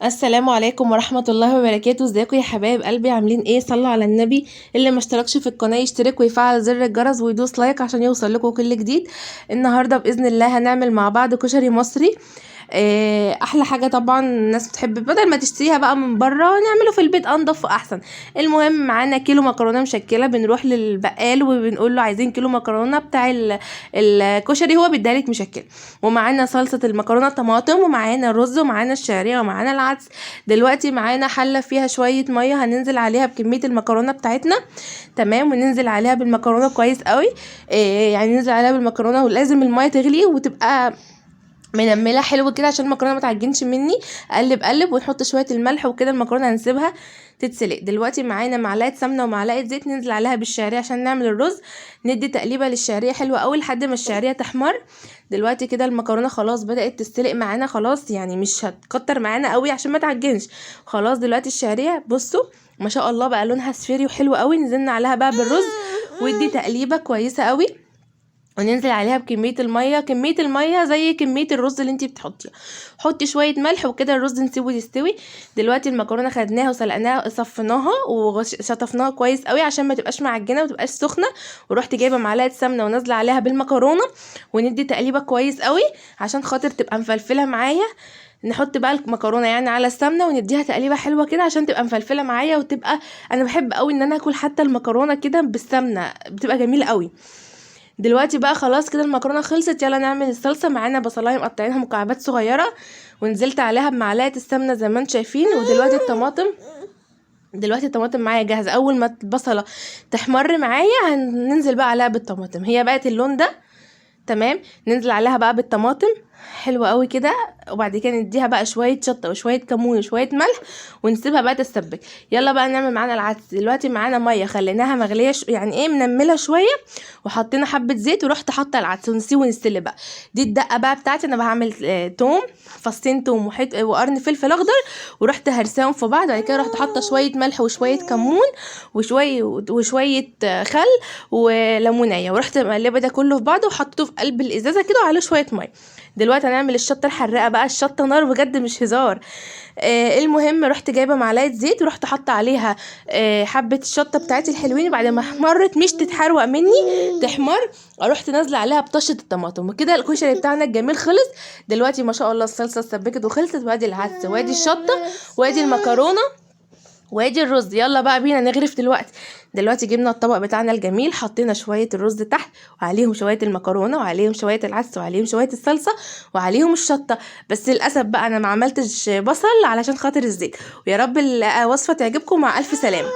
السلام عليكم ورحمة الله وبركاته. ازيكم يا حبايب قلبي؟ عاملين ايه؟ صلوا على النبي. اللي ما اشتركش في القناة يشترك ويفعل زر الجرس ويدوس like عشان يوصل لكم كل جديد. النهاردة بإذن الله هنعمل مع بعض كشري مصري. احلى حاجة طبعا الناس بتحب، بدل ما تشتريها بقى من بره نعمله في البيت انضف واحسن. المهم معانا كيلو مكرونه مشكله، بنروح للبقال وبنقول له عايزين كيلو مكرونه بتاع الكشري، هو بيديها لك مشكله. ومعانا صلصه المكرونه طماطم، ومعانا الرز، ومعانا الشعرية، ومعانا العدس. دلوقتي معانا حله فيها شوية مية هننزل عليها بكمية المكرونه بتاعتنا، تمام؟ وننزل عليها بالمكرونه كويس قوي. يعني ننزل عليها بالمكرونه، ولازم المية تغلي وتبقى منمله حلو كده عشان المكرونه ما تعجنش مني. قلب قلب، ونحط شوية الملح وكده. المكرونه هنسيبها تتسلق. دلوقتي معانا معلقه سمنه ومعلقة زيت، ننزل عليها بالشعريه عشان نعمل الرز. ندي تقليبه للشعريه حلوة قوي لحد ما الشعرية تحمر. دلوقتي كده المكرونه خلاص بدات تستلق معانا، خلاص يعني مش هتكتر معانا قوي عشان ما تعجنش. خلاص دلوقتي الشعرية بصوا ما شاء الله بقى لونها صفيري وحلو قوي. نزلنا عليها بقى بالرز ودي تقليبه كويسة قوي، وننزل عليها بكمية المية. كمية المية زي كمية الرز اللي انتي بتحطيها. حطي شوية ملح وكده، الرز نسيبه يستوي. دلوقتي المكرونه خدناها وسلقناها، صفيناها وشطفناها كويس قوي عشان ما تبقاش معجنه وما تبقاش سخنة. ورحت جايبه معلقه سمنه ونازلة عليها بالمكرونه، وندي تقليبه كويس قوي عشان خاطر تبقى مفلفله معايا. نحط بقى المكرونه يعني على السمنة ونديها تقليبه حلوة كده عشان تبقى مفلفله معايا وتبقى، انا بحب قوي ان انا اكل حتى المكرونه كده بالسمنه، بتبقى جميلة قوي. دلوقتي بقى خلاص كده المكرونه خلصت، يلا نعمل الصلصه. معانا بصلايه مقطعينها مكعبات صغيرة، ونزلت عليها بمعلقه السمنة زي ما انتم شايفين. ودلوقتي الطماطم، دلوقتي الطماطم معايا جاهزة. اول ما البصله تحمر معايا هننزل بقى عليها بالطماطم. هي بقت اللون ده تمام، ننزل عليها بقى بالطماطم حلوة قوي كده. وبعد كده نديها بقى شوية شطه وشوية كمون وشوية ملح، ونسيبها بقى تتسبك. يلا بقى نعمل معانا العدس. دلوقتي معانا مية خليناها مغليه يعني ايه منمله شوية، وحطينا حبه زيت، ورحت حاطه العدس ونسيبه ونستلي بقى. دي الدقة بقى بتاعتي. انا بعمل توم، فصين توم وقرن فلفل اخضر، ورحت هرساهم في بعض. وبعد كده رحت حاطه شوية ملح وشوية كمون وشوية خل وليمونيه، ورحت مقلبه ده كله في بعضه وحطيته في قلب الازازه كده وعليه شوية مية. دلوقتي هنعمل الشطه الحراقه بقى. الشطه نار بجد مش هزار. المهم رحت جايبه معلقه زيت ورحت حاطه عليها حبه الشطه بتاعتي الحلوين. بعد ما احمرت مش تتحروق مني، تحمر، رحت نازله عليها بطشه الطماطم. وكده الكشري بتاعنا الجميل خلص. دلوقتي ما شاء الله الصلصه اتسبكت وخلصت، وادي العدس وادي الشطه وادي المكرونه وادي الرز. يلا بقى بينا نغرف دلوقتي. دلوقتي جبنا الطبق بتاعنا الجميل، حطينا شوية الرز تحت، وعليهم شوية المكرونه، وعليهم شوية العدس، وعليهم شوية الصلصه، وعليهم الشطه. بس للاسف بقى انا ما عملتش بصل علشان خاطر الزيت. ويا رب الوصفة تعجبكم. مع الف سلامه.